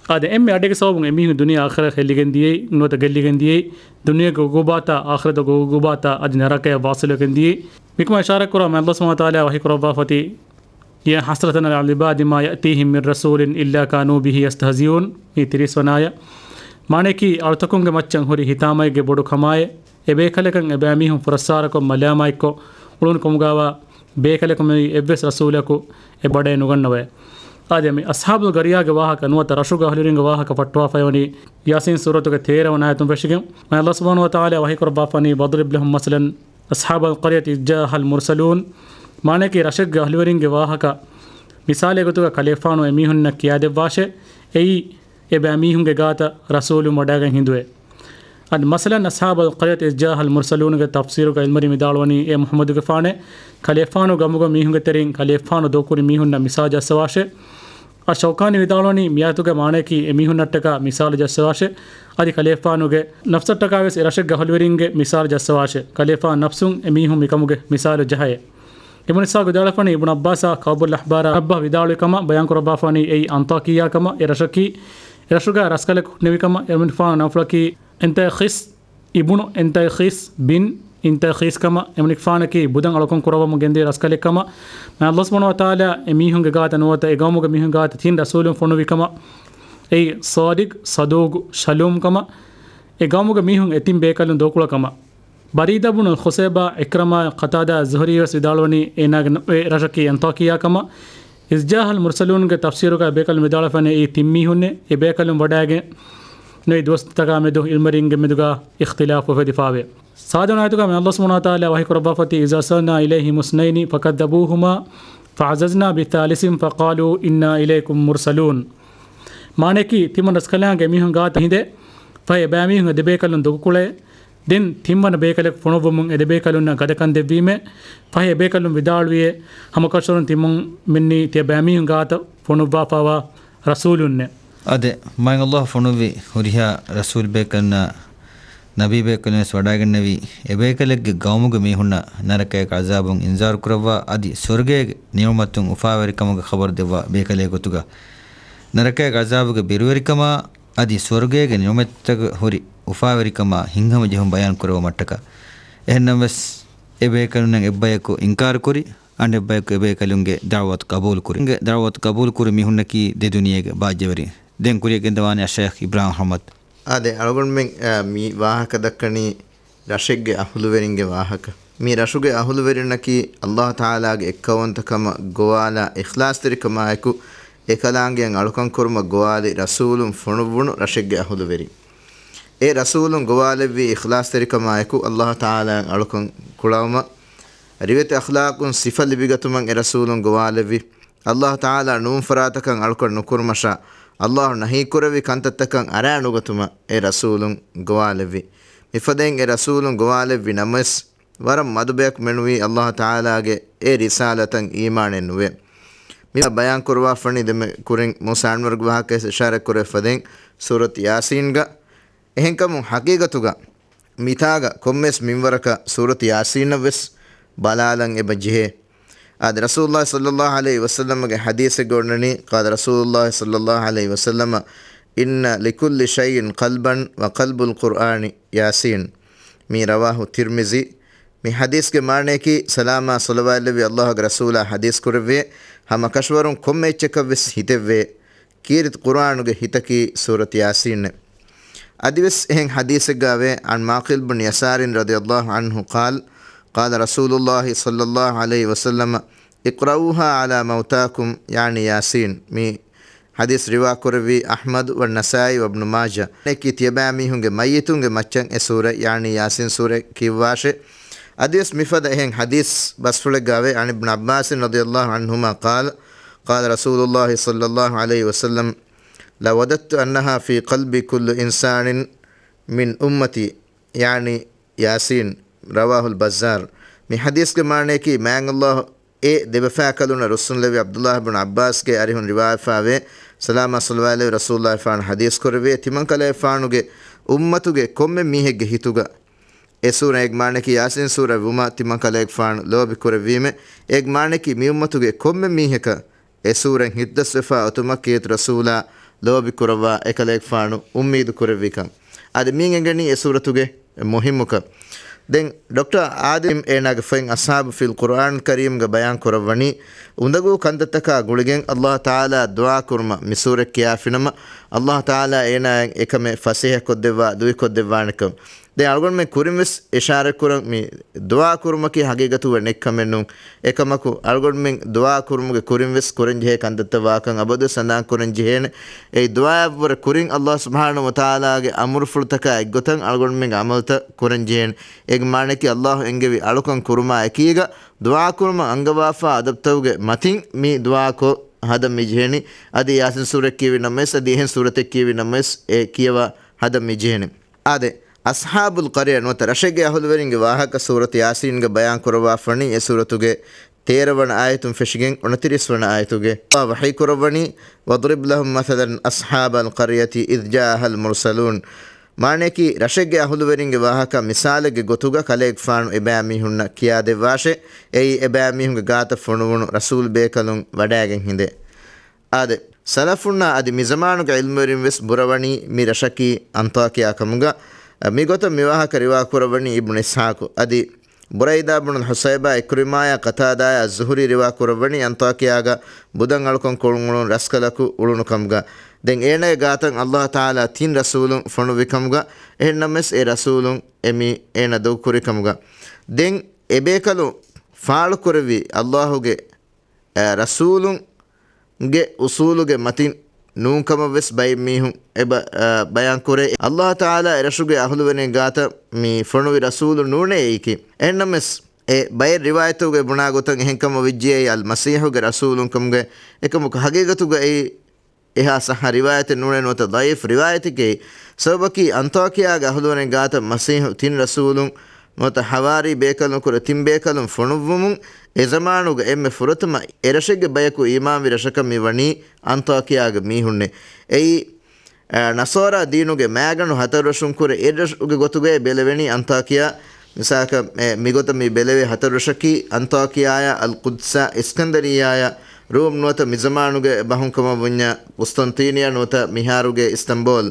އާދެ، އެންމެ އަޑެއްގެ ސަބަބުން އެމީހުން ދުނިޔެ އާޚިރަތް ހެއްލިގެން ދިޔައީ، ނުވަތަ ގެއްލިގެން ދިޔައީ، ދުނިޔޭގެ ޢުޤޫބާތާ އާޚިރަތުގެ ޢުޤޫބާތާ އަދި ނަރަކަޔަށް ވާޞިލުވެގެން ދިޔައީ. މިކަމަށް އިޝާރާތްކުރާ މާތް ﷲ ސުބްޙާނަހޫ ވަތަޢާލާ ވަޙީކުރައްވާފަތީ، يا حسرة على العباد ما يأتيهم من رسول إلا كانوا به يستهزئون. މި ތިރީސް ވަނަ އާޔަތް. މާނައަކީ، އަޅުތަކުންގެ މައްޗަށް ހުރި ހިތާމައެއްގެ ބޮޑު ކަމާއޭ، އެބޭކަލަކަށް އެބައިމީހުން ފުރައްސާރަކޮށް މަލާމާތްކޮށް އުޅުނު ކަމުގައިވާ ބޭކަލަކު މިއޮތީ އެއްވެސް ރަސޫލަކު އެބަޑައެއް ނުގަންނަވައޭ. އާދެ، މި އަޞްޙާބުލް ޤަރްޔާގެ ވާހަކަ ނުވަތަ ރަށުގެ އަހުލުވެރިންގެ ވާހަކަ ފައްޓަވާފައިވަނީ ޔާސީން ސޫރަތުގެ ތޭރަ ވަނަ އާޔަތުން ފެށިގެން. މާތް ﷲ ސުބްޙާނަހޫ ވަތަޢާލާ ވަޙީކުރައްވާފަނީ، واضرب لهم مثلا أصحاب القرية إذ جاءها المرسلون. މާނައަކީ، ރަށެއްގެ އަހުލުވެރިންގެ ވާހަކަ މިސާލެއް ގޮތުގަ ކަލޭފާނު އެމީހުންނަށް ކިޔާދެއްވާށޭ. އެއީ، އެބައިމީހުންގެ ގާތަށް ރަސޫލުން ވަޑައިގެން ހިނދުވޭ. އަދި މަސަލަން، أصحاب القرية إذ جاءها المرسلون ގެ ތަފްސީރުގަ ޢިލްމުވެރިން ވިދާޅުވަނީ، އޭ މުޙައްމަދުގެފާނޭ، ކަލޭފާނު ގައުމުގެ މީހުންގެ ތެރެއިން ކަލޭފާނު ދޫކުރި މީހުންނަށް މިސާލު ޖައްސަވާށޭ. އައްޝައުކާނީ ވިދާޅުވަނީ، މިއާޔަތުގެ މާނައަކީ، އެމީހުންނަށްޓަކާ މިސާލު ޖައްސަވާށޭ. އަދި ކަލޭފާނުގެ ނަފްސަށްޓަކާވެސް އެ ރަށެއްގެ އަހުލުވެރިންގެ މިސާލު ޖައްސަވާށޭ. ކަލޭފާނު ނަފްސުން އެމީހުން މިކަމުގެ މިސާލު ޖަހައޭ. އިބްނު އިސްޙާޤު ވިދާޅުވެފަނީ، އިބްނު ޢައްބާސާ ކަޢުބުލް އަޙްބާރާ ރަށްބަހަށް ވިދާޅުވި ކަމަށް ބަޔާން ކުރައްވާފަނީ، އެއީ އަންޠާކިއްޔާ ކަމަށް. އެ ރަށަކީ، އެ ރަށުގަ ރަސްކަލަކު ހުންނެވި ކަމަށް. އެމަނިކުފާނު ނަންފުޅަކީ އެންތައިޚިސް އިބްނު އެންތައިޚިސް ބިން އެންތައިޚިސް ކަމަށް. އެމަނިކުފާނަކީ ބުދަން އަޅުކަން ކުރައްވަމުން ގެންދިޔަ ރަސްކަލެއް ކަމަށް. މާތް ﷲ ސުބްޙާނަހޫ ވަތަޢާލާ އެ މީހުންގެ ގާތަށް ނުވަތަ އެ ގައުމުގެ މީހުން ގާތަށް ތިން ރަސޫލުން ފޮނުއްވި ކަމަށް. އެއީ ޞާދިޤު، ޞަދޫޤު، ޝަލޫމް ކަމަށް. އެ ގައުމުގެ މީހުން އެ ތިން ބޭކަލުން ދޫކުޅަ ކަމަށް. ބަރީދާ ބުނު ޚުޞައިބާ، ޢިކްރިމާ، ޤަތާދާ، ޒުހުރީ ވެސް ވިދާޅުވަނީ އޭނާގެ ނަ-، އެ ރަށަކީ އަންޠާކިއްޔާ ކަމަށް. إذ جاءها المرسلون ގެ ތަފްސީރުގަ ބޭކަލުން ވިދާޅުވެފަނޭ އެއީ ތިން މީހުންނޭ. އެ ބޭކަލުން ވަޑައިގެން ނުވި ދުވަސްތަކާ މެދު ޢިލްމުވެރިންގެ މެދުގަ އިޚްތިލާފު އުފެދިފައެވެ. ސާދަ ވަނަ އާޔަތުގަ މާތް ﷲ ސުބްޙާނަހޫ ވަތަޢާލާ ވަޙީ ކުރައްވާފަތީ، إذ أرسلنا إليهم اثنين فكذبوهما فعززنا بثالث فقالوا إنا إليكم مرسلون. މާނައަކީ، ތިމަން ރަސްކަލާނގެ އެމީހުން ގާތަށް ހިނދެ، ފަހެ އެބައިމީހުން އެ ދެބޭކަލުން ދޮގުކުޅޭ. ދެން ތިންވަނަ ބޭކަލަކު ފޮނުއްވުމުން އެ ދެބޭކަލުންނަށް ގަދަކަން ދެއްވީމޭ. ފަހެ އެބޭކަލުން ވިދާޅުވިއޭ، ހަމަކަށަވަރުން ތިމަންމެންނީ ތިޔަބައިމީހުން ގާތަށް ފޮނުއްވާފައިވާ ރަސޫލުންނޭ. އާދެ، މާތް ﷲ ފޮނުއްވި ހުރިހާ ރަސޫލް ބޭކަލުންނާ ނަބީބޭކަލުންވެސް ވަޑައިގެންނެވީ، އެބޭކަލެއްގެ ގައުމުގެ މީހުންނަށް ނަރަކައިގެ ޢަޒާބުން އިންޒާރު ކުރައްވާ، އަދި ސުވަރުގޭގެ ނިޢުމަތުން އުފާވެރިކަމުގެ ޚަބަރު ދެއްވާ ބޭކަލެއްގެ ގޮތުގަ. ނަރަކައިގެ ޢަޒާބުގެ ބިރުވެރިކަމާ، އަދި ސުވަރުގޭގެ ނިޢުމަތްތަކަށް ހުރި އުފާވެރިކަމާ ހިތްހަމަޖެހުން ބަޔާން ކުރެވުމަށްޓަކާ. އެހެންނަމަވެސް، އެބޭކަލުންނަށް އެއްބަޔަކު އިންކާރުކުރި، އަނެއްބަޔަކު އެބޭކަލުންގެ ދަޢުވަތު ޤަބޫލުކުރި. ދަޢުވަތު ޤަބޫލުކުރި މީހުންނަކީ ދެ ދުނިޔޭގެ ބާއްޖަވެރިން. ދެން ކުރިޔަށް ގެންދަވާނެ އައްޝައިޚް އިބްރާހިމް އަޙްމަދު. އާދެ، އަޅުގަނޑުމެން، އަ، މި ވާހަކަ ދައްކަނީ ރަށެއްގެ އަހުލުވެރިންގެ ވާހަކަ. މި ރަށުގެ އަހުލުވެރިންނަކީ ﷲ ތަޢާލާގެ އެއްކައުވަންތަކަމަށް ގޮވާލާ އިޚްލާޞްތެރިކަމާއެކު، އެކަލާނގެއަށް އަޅުކަން ކުރުމަށް ގޮވާލި ރަސޫލުން ފޮނުއްވުނު ރަށެއްގެ އަހުލުވެރިން. އެ ރަސޫލުން ގޮވާލެއްވީ އިޚްލާޞްތެރިކަމާއެކު ﷲ ތަޢާލާއަށް އަޅުކަން ކުޅައުމަށް، ރިވެތި އަޚްލާޤުން ސިފަ ލިބިގަތުމަށް އެ ރަސޫލުން ގޮވާލެއްވި. ﷲ ތަޢާލާ ނޫން ފަރާތަކަށް އަޅުކަން ނުކުރުމަށާ، ﷲ ނަހީކުރެއްވި ކަންތައްތަކަށް އަރާ ނުގަތުމަށް އެ ރަސޫލުން ގޮވާލެއްވި. މިފަދައިން އެ ރަސޫލުން ގޮވާލެއްވި ނަމަވެސް، ވަރަށް މަދު ބަޔަކު މެނުވީ ﷲ ތަޢާލާގެ އެ ރިސާލަތަށް އީމާނެއް ނުވެ. މި ބަޔާން ކުރުވާފަނީ ދެމެ ކުރިން މޫސާ އަންވަރުގެ ވާހަކައެސް އިޝާރަތް ކުރެވިފަދައިން ސޫރަތު ޔާސީންގަ. އެހެންކަމުން ޙަޤީޤަތުގަ މިތާގަ ކޮންމެސް މިންވަރަކަށް ސޫރަތު ޔާސީނަށްވެސް ބަލާލަން އެބަ ޖެހޭ. އާދެ، ރަސޫލުﷲ ޞައްލަﷲ ޢަލައިހި ވަސައްލަމަގެ ޙަދީޘެއްގަ އޮންނަނީ، قال رسول الله صلى الله عليه وسلم، إن لكل شيء قلبا وقلب القرآن ياسين. މީ ރަވާހު ތިރްމިޒީ. މި ޙަދީޘްގެ މާނަޔަކީ، ސަލާމާ ޞަލަވާތްލެއްވި ﷲގެ ރަސޫލާ ޙަދީޘް ކުރެއްވިއޭ، ހަމަ ކަށަވަރުން ކޮންމެ އެއްޗަކަށްވެސް ހިތެއްވޭ، ކީރިތި ޤުރުއާނުގެ ހިތަކީ ސޫރަތު ޔާސީންއޭ. އަދިވެސް އެހެން ޙަދީޘެއްގައިވޭ، عن معقل بن يسار رضي الله عنه قال، قال رسول الله صلى الله عليه وسلم، اقرؤوها على موتاكم، يعني ياسين. މި ޙަދީޘް ރިވާ ކުރެއްވީ އަޙްމަދު ވައްނަސާއީ ވަބްނު މާޖަ. އެކީ ތިޔަބައިމީހުންގެ މައްޔިތުންގެ މައްޗަށް އެ ސޫރަ، ޔާނީ ޔާސީން ސޫރަ ކިޔުއްވާށޭ. އަދިވެސް މިފަދަ އެހެން ޙަދީޘް ބަސްފުޅެއްގައިވޭ، عن ابن عباس رضي الله عنهما قال، قال رسول الله صلى الله عليه وسلم، لوددت أنها في قلب كل إنسان من أمتي، يعني ياسين. رواه البزار. މި ޙަދީޘްގެ މާނަޔަކީ، މާތް ﷲ އެ ދެބަފާކަލުންނަށް ރުއްސުންލެއްވި ޢަބްދުﷲ ބިން ޢައްބާސްގެ އަރިހުން ރިވާޔަތްވެފައިވޭ، ސަލާމާ ޞަލަވާތްލެއްވި ރަސޫލުﷲ ފާނު ޙަދީޘް ކުރެއްވިއޭ، ތިމަންކަލޭފާނުގެ އުއްމަތުގެ ކޮންމެ މީހެއްގެ ހިތުގަ އެ ސޫރަ، އޭގެ މާނައަކީ ޔާސީން ސޫރަ ވުމަށް ތިމަންކަލޭގެފާނު ލޯބި ކުރެއްވީމޭ. އޭގެ މާނައަކީ މި އުއްމަތުގެ ކޮންމެ މީހަކަށް އެ ސޫރަ ހިތްދަސްވެފާ އޮތުމަށް ކީރިތި ރަސޫލާ ލޯބި ކުރައްވާ އެކަލޭގެފާނު އުއްމީދު ކުރެއްވިކަން. އަދި މިއިން އެނގެނީ އެ ސޫރަތުގެ މުހިއްމުކަން. ދެން ޑޮކްޓަރ އާދިމް އޭނާގެ ފޮތް أصحاب في القرآن الكريم ގަ ބަޔާން ކުރައްވަނީ، އުނދަގޫ ކަންތައްތަކާ ގުޅިގެން ﷲ ތަޢާލާ ދުޢާ ކުރުމަށް މި ސޫރަ ކިޔާފިނަމަ، ﷲ ތަޢާލާ އޭނާއަށް އެކަމެއް ފަސޭހަކޮށްދެއްވާ، ދުއިކޮށްދެއްވާނެކަން. ދެން އަޅުގަނޑުމެން ކުރިންވެސް އިޝާރަތްކުރަން މި ދުޢާ ކުރުމަކީ ހަގީގަތުގަ ނެތް ކަމެއް ނޫން. އެކަމަކު، އަޅުގަނޑުމެން ދުޢާ ކުރުމުގެ ކުރިންވެސް ކުރަންޖެހޭ ކަންތައްތައް ވާކަން އަބަދުވެސް ސަނދާން ކުރަންޖެހޭނެ. އެއީ ދުޢާއަށްވުރެ ކުރިން ﷲ ސުބްޙާނަހޫ ވަތަޢާލާގެ އަމުރުފުޅުތަކާ އެއްގޮތަށް އަޅުގަނޑުމެންގެ ޢަމަލުތައް ކުރަންޖެހޭނެ. އޭގެ މާނައަކީ ﷲ އެންގެވި އަޅުކަން ކުރުމާ އެކީގަ ދުޢާ ކުރުމަށް އަންގަވާފާ އަދަބުތަކުގެ މަތިން މި ދުޢާކޮށް ހަދަން މިޖެހެނީ. އަދި ޔާސީން ސޫރަތް ކިޔެވި ނަމަވެސް، އަދި އެހެން ސޫރަތެއް ކިޔެވި ނަމަވެސް، އެ ކިޔަވާ ހަދަން މިޖެހެނީ. އާދެ، އަޞްޙާބުލް ޤަރްޔަ ނުވަތަ ރަށެއްގެ އަހުލުވެރިންގެ ވާހަކަ ސޫރަތު ޔާސީންގަ ބަޔާން ކުރައްވާފަނީ އެ ސޫރަތުގެ ތޭރަ ވަނަ އާޔަތުން ފެށިގެން އުނަތިރީސް ވަނަ އާޔަތުގެ. ﷲ ވަޙީ ކުރައްވަނީ، واضرب لهم مثلا أصحاب القرية إذ جاءها المرسلون. މާނައަކީ، ރަށެއްގެ އަހުލުވެރިންގެ ވާހަކަ މިސާލެއްގެ ގޮތުގަ ކަލޭގެފާނު އެބައިމީހުންނަށް ކިޔާދެއްވާށޭ. އެއީ އެބައިމީހުންގެ ގާތަށް ފޮނުވުނު ރަސޫލު ބޭކަލުން ވަޑައިގެން ހިނދޭ. އާދެ، ސަލަފުންނާ އަދި މިޒަމާނުގެ ޢިލްމުވެރިން ވެސް ބުރަވަނީ މި ރަށަކީ އަންޠާކިޔާ ކަމުގަ. މިގޮތަށް މިވާހަކަ ރިވާ ކުރައްވަނީ އިބްނު އިސްޙާޤު. އަދި ބުރައިދާ ބުނުލް ޙުޞައިބާ، އިކްރިމާޔާ، ޤަތާދާޔާ، ޒުހުރީ ރިވާ ކުރައްވަނީ އަންޠާކިޔާގަ ބުދަށް އަޅުކަން ކޮޅުން އުޅުނު ރަސްކަލަކު އުޅުނު ކަމުގަ. ދެން އޭނަގެ ގާތަށް ﷲ ތަޢާލާ ތިން ރަސޫލުން ފޮނުއްވި ކަމުގަ. އެހެންނަމަވެސް އެ ރަސޫލުން އެ މި އޭނަ ދޮގު ކުރި ކަމުގަ. ދެން އެބޭކަލުން ފާޅުކުރެއްވީ ﷲގެ އެ، ރަސޫލުންގެ އުސޫލުގެ މަތިން ނޫންކަމަށްވެސް ބައެއް މީހުން އެބަ-، އަ، ބަޔާންކުރޭ. ﷲ ތަޢާލާ އެރަށުގެ އަހުލުވެރިން ގާތަށް މި ފޮނުވި ރަސޫލުން ނޫނޭ އެއީކީ. އެހެންނަމަވެސް، އެ ބައެއް ރިވާޔަތުގައި ބުނާ ގޮތަށް އެހެންކަމަށް ވެއްޖެއްޔާ އަލްމަސީޙުގެ ރަސޫލުންކަމުގެ އެކަމަކު ހަގީގަތުގައި އެހާ ޞައްޙަ ރިވާޔަތެއް ނޫނޭ ނުވަތަ ޟަޢީފު ރިވާޔަތެކޭ. ސަބަބަކީ އަންޠާކިޔާގެ އަހުލުވެރިން ގާތަށް މަސީޙު ތިން ރަސޫލުން ނުވަތަ ޙަވާރީ ބޭކަލުންކުރެ ތިން ބޭކަލުން ފޮނުއްވުމުން އެ ޒަމާނުގަ އެންމެ ފުރަތަމަ އެރަށެއްގެ ބަޔަކު އީމާންވި ރަށަކަށް މި ވަނީ އަންޠާކިޔާގެ މީހުންނޭ. އެއީ، އަ، ނަޞާރާ ދީނުގެ މާގަނޑު ހަތަރު ރަށުން ކުރެ އެއް ރަށުގެ ގޮތުގައި ބެލެވެނީ އަންތާކިޔާ. މިސާލަކަށް، އެ، މިގޮތަށް މި ބެލެވޭ ހަތަރު ރަށަކީ އަންތާކިޔާއާ، އަލް ޤުދްސާ، އިސްކަންދަރިއްޔާއާ، ރޫމް ނުވަތަ މިޒަމާނުގެ ބަހުން ކަމަށް ވުންޏާ ޤުސްތަންތީނިޔާ ނުވަތަ މިހާރުގެ އިސްތަންބޫލް.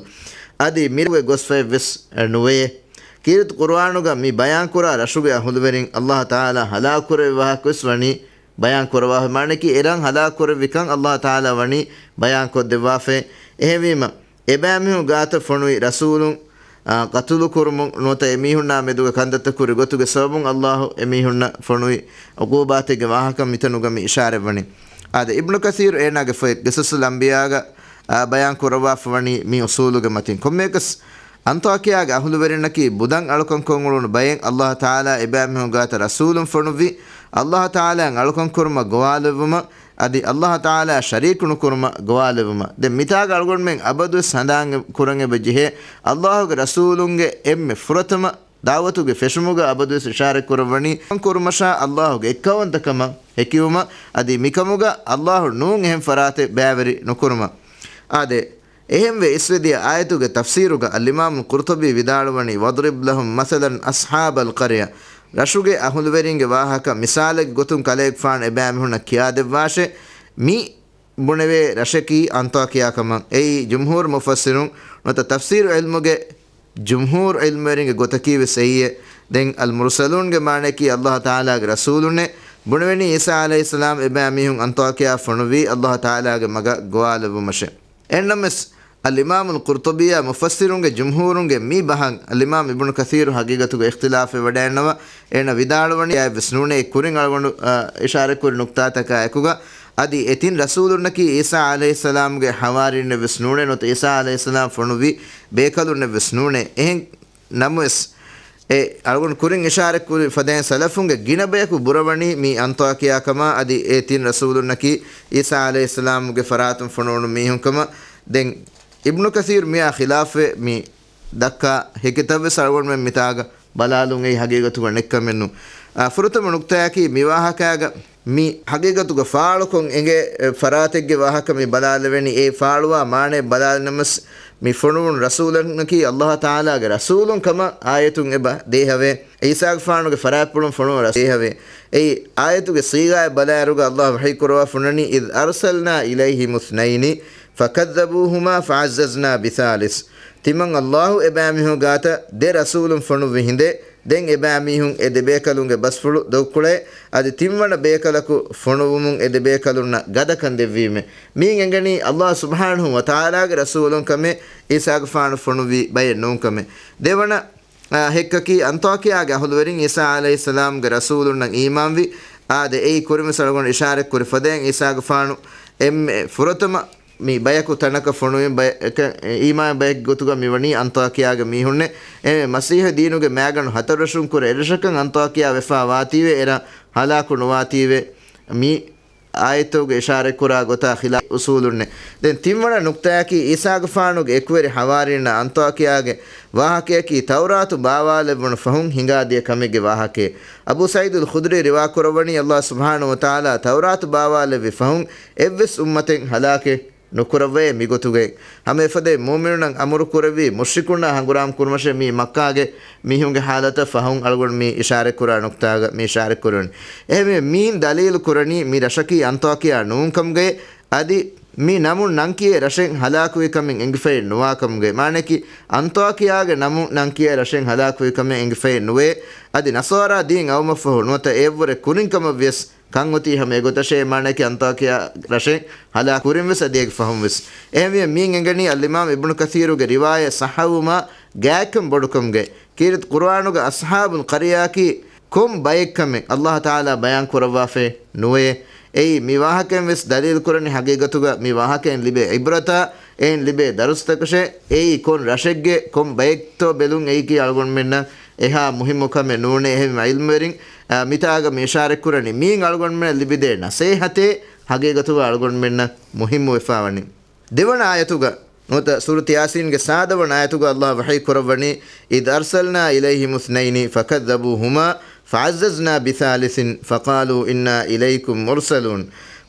އަދި މިރުވެ ގޮސްފައެއް ވެސް، އެ، ނުވެޔޭ. ކީރިތި ޤުރުއާނުގަ މި ބަޔާންކުރާ ރަށުގެ އަހުލުވެރިން އައްލާހު ތަޢާލާ ހަލާކުކުރެއްވި ވާހަކަވެސް ވަނީ ބަޔާން ކުރައްވާފަ. މާނައަކީ އެރަށް ހަލާކުކުރެއްވިކަން އައްލާހު ތަޢާލާ ވަނީ ބަޔާން ކޮށްދެއްވާފަ. އެހެންވީމަ، އެބައިމީހުން ގާތަށް ފޮނުވި ރަސޫލުން، އާ، ޤަތުލު ކުރުމުން ނުވަތަ އެމީހުންނާ މެދުގަ ކަންތައްތައް ކުރި ގޮތުގެ ސަބަބުން އައްލާހު އެމީހުންނަށް ފޮނުވި ޢުޤޫބާތެއްގެ ވާހަކަ މިތަނުގަ މި އިޝާރަތްވަނީ. އާދެ، އިބްނު ކަސީރު އޭނާގެ ފޮތް ޤިޞަޞުލް އަންބިޔާގަ، އާ، ބަޔާން ކުރައްވާފަ ވަނީ މި އުޞޫލުގެ މަތިން. ކޮންމެއަކަސް، އަންތާކިޔާގެ އަހުލުވެރިންނަކީ ބުދަށް އަޅުކަންކޮށް އުޅުނު ބައެއް އައްލާހު ތަޢާލާ އެބައިމީހުން ގާތަށް ރަސޫލުން ފޮނުއްވި، އައްލާހު ތަޢާލާއަށް އަޅުކަން ކުރުމަށް ގޮވާލެއްވުމަށް، އަދި އައްލާހު ތަޢާލާއަށް ޝަރީކު ނުކުރުމަށް ގޮވާލެއްވުމަށް. ދެން މިތާގަ އަޅުގަނޑުމެން އަބަދުވެސް ހަނދާން ކުރަން އެބަ ޖެހޭ، އައްލާހުގެ ރަސޫލުންގެ އެންމެ ފުރަތަމަ ދަޢުވަތުގެ ފެށުމުގަ އަބަދުވެސް އިޝާރަތް ކުރައްވަނީ، ކުރުމަށާ އައްލާހުގެ އެއްކައުވަންތަކަމަށް ހެކިވުމަށް، އަދި މިކަމުގަ އައްލާހު ނޫން އެހެން ފަރާތެއް ބައިވެރި ނުކުރުމަށް. އާދެ، އެހެންވެ، އިސްވެދިޔަ އާޔަތުގެ ތަފްސީރުގަ އަލްއިމާމު ޤުރްޠުބީ ވިދާޅުވަނީ، "وَاضْرِبْ لَهُمْ مَثَلًا أَصْحَابَ الْقَرْيَةِ." ރަށުގެ އަހުލުވެރިންގެ ވާހަކަ މިސާލެއްގެ ގޮތުން ކަލޭގެފާނު އެބައިމީހުންނަށް ކިޔާދެއްވާށޭ. މި ބުނެވޭ ރަށަކީ އަންތާކިޔާ ކަމަށް. އެއީ ޖުމްހޫރު މުފައްސިރުން ނުވަތަ ތަފްސީރު ޢިލްމުގެ ޖުމްހޫރު ޢިލްމުވެރިންގެ ގޮތަކީ ވެސް އެއީއޭ. ދެން އަލްމުރްސަލޫންގެ މާނައަކީ އައްލާހު ތަޢާލާގެ ރަސޫލުންނޭ. ބުނެވެނީ ޢީސާ ޢަލައިހިއްސަލާމް އެބައިމީހުން އަންތާކިޔާ ފޮނުއްވީ އައްލާހު ތަޢާލާގެ މަގަށް ގޮވާލެއްވުމަށޭ. އެހެންނަމަވެސް، އަލްއިމާމުލް ޤުރްޠުބީއާ މުފައްސިރުންގެ ޖުމްހޫރުންގެ މި ބަހަށް އަލްއިމާމް އިބްނު ކަސީރު ހަގީގަތުގަ އިޚްތިލާފެއް ވަޑައިންނަވަ، އޭނަ ވިދާޅުވަނީ އެއްވެސް ނޫނޭ، ކުރިން އަޅުގަނޑު، އަ، އިޝާރަތްކުރި ނުކްތާތަކާ އެކުގަ، އަދި އެ ތިން ރަސޫލުންނަކީ ޢީސާ ޢަލައިހިއްސަލާމްގެ ޙަވާރީންނެއް ވެސް ނޫނޭ، ނުވަތަ ޢީސާ ޢަލައިހިއްސަލާމް ފޮނުއްވި ބޭކަލުންނެއް ވެސް ނޫނޭ. އެހެން ނަމަވެސް، އެ އަޅުގަނޑު ކުރިން އިޝާރަތްކުރި ފަދައިން ސަލަފުންގެ ގިނަ ބަޔަކު ބުރަވަނީ މި އަންތާކިޔާ ކަމާ އަދި އެ ތިން ރަސޫލުންނަކީ ޢީސާ ޢަލައިހިއްސަލާމުގެ ފަރާތުން ފޮނުވުނު މީހުން ކަމަށް. ދެން އިބްނު ކަސީރު މިއާ ޚިލާފުވެ މި ދައްކާ ހެކިތައްވެސް އަޅުގަނޑުމެން މިތާގަ ބަލާލުން އެއީ ހަގީގަތުގަ ނެއްކަމެއްނު. އާ، ފުރަތަމަ ނުކްތާއަކީ މި ވާހަކާގަ މި ހަގީގަތުގަ ފާޅުކޮށް އެނގޭ، އެ، ފަރާތެއްގެ ވާހަކަ މި ބަލާލެވެނީ. އެ ފާޅުވާ މާނައެއް ބަލާލިނަމަސް، މި ފޮނުވުނު ރަސޫލަކީ އައްލާހު ތަޢާލާގެ ރަސޫލުން ކަމަށް އާޔަތުން އެބަ ދޭހަވޭ. ޢީސާގެފާނުގެ ފަރާތްޕުޅުން ފޮނުވުނު ރަސޫލުން ދޭހަވޭ. އެއީ އާޔަތުގެ ސީގާއެއް ބަލާއިރުގަ އައްލާހު ވަޙީ ކުރައްވާ ފޮނުވަނީ، "إِذْ أَرْسَلْنَا إِلَيْهِمُ اثْنَيْنِ فَكَذَّبُوهُمَا فَعَزَّزْنَا بِثَالِثٍ." ތިމަން އައްލާހު އެބައިމީހުން ގާތަށް ދެ ރަސޫލުން ފޮނުއްވި ހިނދެއް، ދެން އެބައިމީހުން އެ ދެބޭކަލުންގެ ބަސްފުޅު ދޮގުކުޅޭ، އަދި ތިންވަނަ ބޭކަލަކު ފޮނުވުމުން އެ ދެބޭކަލުންނަށް ގަދަކަން ދެއްވީމޭ. މިއިން އެނގެނީ އައްލާހު ސުބްޙާނަހޫ ވަތަޢާލާގެ ރަސޫލުން ކަމެއް، ޢީސާގެފާނު ފޮނުއްވި ބައެއް ނޫން ކަމެއް. ދެވަނަ، އާ، ހެއްކަކީ އަންތާކިޔާގެ އަހުލުވެރިން ޢީސާ ޢަލައިހިއްސަލާމްގެ ރަސޫލުންނަށް އީމާންވި، އާދެ، އެއީ ކުރިންވެސް އަޅުގަނޑު އިޝާރަތްކުރި ފަދައިން ޢީސާގެފާނު އެންމެ ފުރަތަމަ މި ބަޔަކު ތަނަކަށް ފޮނުވި ބަޔަކަށް، އީމާން ބަޔެއްގެ ގޮތުގަ މިވަނީ އަންތާކިޔާގެ މީހުންނޭ. އެ މަސީޙު ދީނުގެ މައިގަނޑު ހަތަރު ރަށުން ކުރެ އެއް ރަށަކަށް އަންތާކިޔާ ވެފާ ވާތީވެ، އެރަށް ހަލާކު ނުވާތީވެ، މި އާޔަތުގަ އިޝާރަތްކުރާ ގޮތާ ޚިލާފު އުޞޫލުންނޭ. ދެން ތިންވަނަ ނުކްތާއަކީ، ޢީސާގެފާނުގެ އެކުވެރި ޙަވާރީންނާ އަންތާކިޔާގެ ވާހަކަޔަކީ ތައުރާތު ބާވާލެއްވުނު ފަހުން ހިނގާދިޔަ ކަމެއްގެ ވާހަކައެއް. އަބޫ ސަޢީދުލް ޚުދްރީ ރިވާކުރައްވަނީ، އައްލާހު ސުބްޙާނަހޫ ވަތަޢާލާ ތައުރާތު ބާވާލެއްވި ފަހުން އެއްވެސް އުއްމަތެއް ހަލާކެއް ނުކުރައްވައޭ މިގޮތުގައި. ހަމަ އެފަދައިން މުއުމިނުންނަށް އަމުރު ކުރެއްވީ މުޝްރިކުންނާ ހަނގުރާމަ ކުރުމަށޭ. މީ މައްކާގެ މީހުންގެ ޙާލަތަށް ފަހުން އަޅުގަނޑު މި އިޝާރަތްކުރާ ނުކްތާގަ މި އިޝާރަތްކުރަން. އެހެންވެ، މީން ދަލީލު ކުރަނީ މި ރަށަކީ އަންތާކިޔާ ނޫންކަމުގައި، އަދި މި ނަމުން ނަންކިޔޭ ރަށެއް ހަލާކުވި ކަމެއް އެނގިފައެއް ނުވާކަމުގައި. މާނައަކީ، އަންތާކިޔާގެ ނަމުން ނަންކިޔޭ ރަށެއް ހަލާކުވި ކަމެއް އެނގިފައެއް ނުވޭ. އަދި ނަޞާރާ ދީން އައުމަށްފަހު ނުވަތަ އެއަށްވުރެ ކުރިން ކަމަށްވިޔަސް ކަންއޮތީ ހަމަ އެގޮތަށޭ. މާނައަކީ އަންތާކިޔާ ރަށެއް ހަލާކު ކުރިންވެސް އަދި އޭގެ ފަހުންވެސް. އެހެންވިޔަ މީން އެނގެނީ އަލްއިމާމް އިބްނު ކަސީރުގެ ރިވާޔަތް ޞައްޙަވުމާ ގާތްކަން ބޮޑުކަމުގައި. ކީރިތި ޤުރުއާނުގަ އަޞްޙާބުލް ޤަރްޔާއަކީ ކޮން ބައެއްކަމެއް އައްލާހު ތަޢާލާ ބަޔާން ކުރައްވާފައެއް ނުވޭ. އެއީ މި ވާހަކައިން ވެސް ދަލީލު ކުރަނީ ހަގީގަތުގަ މި ވާހަކައިން ލިބޭ ޢިބްރަތާ، އެއިން ލިބޭ ދަރުސްތަކަށޭ. އެއީ ކޮން ރަށެއްގެ ކޮން ބައެއްތޯ ބެލުން އެއީކީ އަޅުގަނޑުމެންނަށް އެހާ މުހިއްމު ކަމެއް ނޫނޭ. އެހެންވެ ޢިލްމުވެރިން، އާ، މިތާގަ މި އިޝާރަތްކުރަނީ މީން އަޅުގަނޑުމެންނަށް ލިބިދޭ ނަޞޭޙަތޭ ހަގީގަތުގަ އަޅުގަނޑުމެންނަށް މުހިއްމުވެފާވަނީ. ދެވަނަ އާޔަތުގަ، ނުވަތަ ސޫރަތު ޔާސީންގެ ސާދަވަނަ އާޔަތުގަ އައްލާހު ވަޙީ ކުރައްވަނީ، "إِذْ أَرْسَلْنَا إِلَيْهِمُ اثْنَيْنِ فَكَذَّبُوهُمَا فَعَزَّزْنَا بِثَالِثٍ فَقَالُوا إِنَّا إِلَيْكُمْ مُرْسَلُونَ."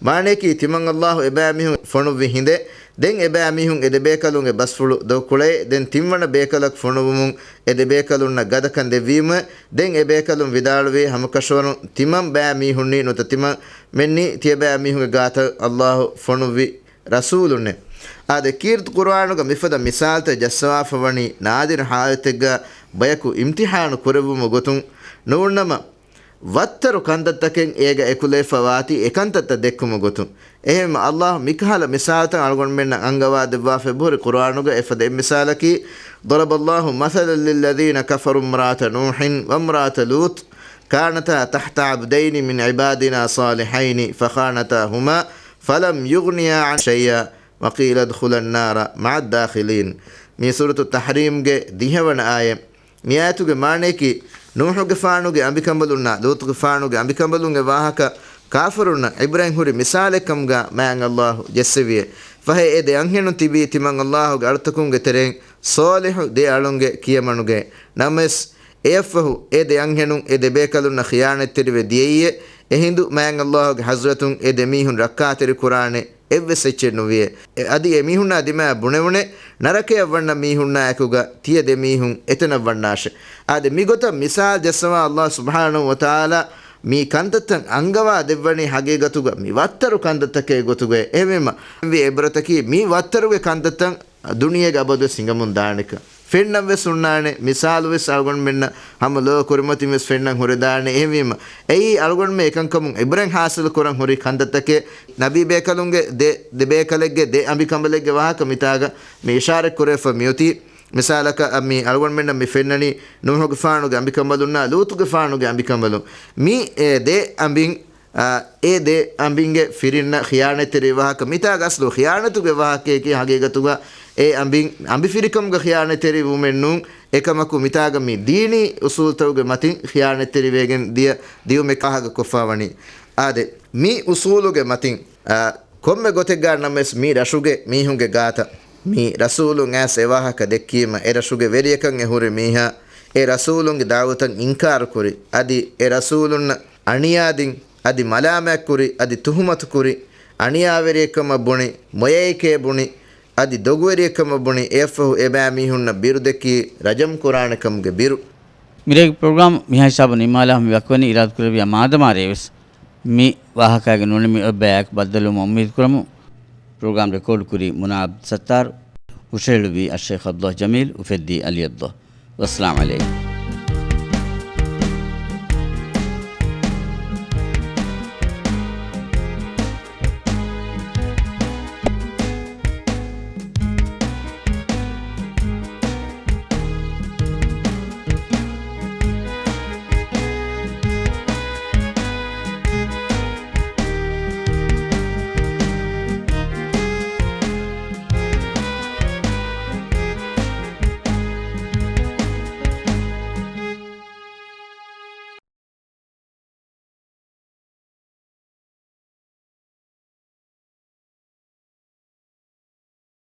މާނަޔަކީ ތިމަން އައްލާހު އެބައިމީހުން ފޮނުއްވި ހިނދެއް. ދެން އެބައިމީހުން އެ ދެބޭކަލުންގެ ބަސްފުޅު ދޮގުކުޅައޭ. ދެން ތިންވަނަ ބޭކަލަކު ފޮނުއްވުމުން އެ ދެބޭކަލުންނަށް ގަދަކަން ދެއްވީމަ. ދެން އެ ބޭކަލުން ވިދާޅުވީ ހަމަކަށަވަރުން ތިމަން ބައިމީހުންނީ ނުވަތަ ތިމަންމެންނީ ތިޔަބައިމީހުންގެ ގާތަށް އައްލާހު ފޮނުއްވި ރަސޫލުންނޭ. އާދެ، ކީރިތި ޤުރުއާނުގަ މިފަދަ މިސާލުތައް ޖައްސަވާފަ ވަނީ ނާދިރު ޙާލަތެއްގަ ބަޔަކު އިމްތިޙާނު ކުރެއްވުމުގެ ގޮތުން ނޫންނަމަ، ވައްތަރު ކަންތައްތަކެއް އޭގަ އެކުލެވިފަ ވާތީ އެ ކަންތައްތައް ދެއްކުމުގެ ގޮތުން. އެހެންވީމަ، އައްލާހު މިކަހަލަ މިސާލުތައް އަޅުގަނޑުމެންނަށް އަންގަވާ ދެއްވާފައި އެބަހުރި ޤުރުއާނުގަ. އެފަދަ އެއް މިސާލަކީ، ضرب الله مثلا للذين كفروا امرأة نوح وامرأة لوط كانتا تحت عبدين من عبادنا صالحين فخانتاهما فلم يغنيا عنهما شيئا وقيل ادخلا النار مع الداخلين. މީ ސޫރަތު ތަޙްރީމްގެ ދިހަވަނަ އާޔަތް. މި އާޔަތުގެ މާނަޔަކީ، ނޫޙުގެފާނުގެ އަނބިކަނބަލުންނާ ލޫޠުގެފާނުގެ އަނބިކަނބަލުންގެ ވާހަކަ ކާފަރުންނަށް އިބްރަތްހުރި މިސާލެއްކަމުގަ މާތް އައްލާހު ޖެއްސެވިއޭ. ފަހެ އެ ދެ އަންހެނުން ތިބީ ތިމަން އައްލާހުގެ އަޅުތަކުންގެ ތެރެއިން ޞާލިޙު ދެ އަޅުންގެ ކިޔަމަނުގައި. ނަމަވެސް، އެއަށްފަހު އެ ދެ އަންހެނުން އެ ދެބޭކަލުންނަށް ޚިޔާނަތްތެރިވެ ދިޔައީއޭ. އެހިނދު މާތް އައްލާހުގެ ޙަޟްރަތުން އެ ދެ މީހުން ރައްކާތެރި ކުރާނެ އެއްވެސް އެއްޗެއް ނުވިޔޭ. އެ އަދި އެ މީހުންނާ ދިމާއަށް ބުނެވުނޭ، ނަރަކަޔަށް ވަންނަ މީހުންނާ އެކުގަ ތިޔަ ދެ މީހުން އެތަނަށް ވަންނާށޭ. އާދެ، މިގޮތަށް މިސާލު ޖައްސަވާ އައްލާހު ސުބްޙާނަހު ވަތަޢާލާ މި ކަންތައްތައް އަންގަވާ ދެއްވަނީ ހަގީގަތުގަ މި ވައްތަރު ކަންތައްތަކެއް ގޮތުގައި. އެހެންވީމަ، އެންވީ އިބްރަތަކީ މި ވައްތަރުގެ ކަންތައްތައް ދުނިޔޭގަ އަބަދުވެސް ހިނގަމުން ދާނެކަން. ފެންނަން ވެސް ހުންނާނެ، މިސާލު ވެސް އަޅުގަނޑުމެންނަށް ހަމަ ލޯ ކުރިމަތިން ވެސް ފެންނަން ހުރެދާނެ. އެހެންވީމަ، އެއީ އަޅުގަނޑުމެން އެކަންކަމުން އިބްރަތް ޙާޞިލު ކުރަން ހުރި ކަންތައްތަކެއް. ނަބީ ބޭކަލުންގެ ދެ، ދެ ބޭކަލެއްގެ ދެ އަނބިކަނބަލެއްގެ ވާހަކަ މިތާގަ މި އިޝާރަތް ކުރެވިފަ މިއޮތީ. މިސާލަކަށް މި އަޅުގަނޑުމެންނަށް މި ފެންނަނީ ނޫޙުގެފާނުގެ އަނބިކަނބަލުންނާ ލޫޠުގެފާނުގެ އަނބިކަނބަލުން. މި އެ ދެ އަނބިން އާ، އެ ދެ އަނބިންގެ ފިރިންނަށް ޚިޔާނަތްތެރި ވާހަކަ. މިތާގަ އަސްލު ޚިޔާނަތުގެ ވާހަކައަކީ ހަގީގަތުގަ އެ އަނބިން އަނބިފިރިކަމުގަ ޚިޔާނަތްތެރި ވުމެއް ނޫން. އެކަމަކު މިތާގަ މި ދީނީ އުސޫލުތަކުގެ މަތިން ޚިޔާނަތްތެރިވެގެން ދިޔަ ދިޔުމެއް ކާހަގަ ކޮށްފަ ވަނީ. އާދެ، މި އުސޫލުގެ މަތިން، އާ، ކޮންމެ ގޮތެއްގަ ނަމަވެސް މި ރަށުގެ މީހުންގެ ގާތަށް މި ރަސޫލުން އައިސް އެ ވާހަކަ ދެއްކީމަ، އެ ރަށުގެ ވެރިޔަކަށް އެ ހުރި މީހާ އެ ރަސޫލުންގެ ދަޢުވަތަށް އިންކާރު ކުރި، އަދި އެ ރަސޫލުންނަށް އަނިޔާދިން، އަދި މަލާމާތްކުރި، އަދި ތުހުމަތުކުރި، އަނިޔާވެރިއެއްކަމަށް ބުނި، މޮޔައެކޭ ބުނި، އަދި ދޮގުވެރިއެއްކަމަށް ބުނި، އެއަށްފަހު އެބައިމީހުންނަށް ބިރުދެއްކީ ރަޖަމް ކުރާނެކަމުގެ ބިރު. މިރޭގެ ޕްރޮގްރާމް މިހާ ހިސާބުން ނިންމާލާ، މި ވަކިވަނީ އިރާދަކުރެއްވިޔާ މާދަމާ ރޭވެސް މި ވާހަކައިގެ ނޫނީ މި އޮތް ބަޔާއެކު ބައްދަލުވުމަށް އުއްމީދުކުރަމު. ޕްރޮގްރާމް ރެކޯޑް ކުރީ މުނާ އަބްދުއްސައްތާރު، ހުށަހެޅުއްވީ އައްޝައިޚް އަބްދުﷲ ޖަމީލް، އުފެއްދީ އަލީ އަބްދުﷲ. ވައްސަލާމް ޢަލައިކުމް.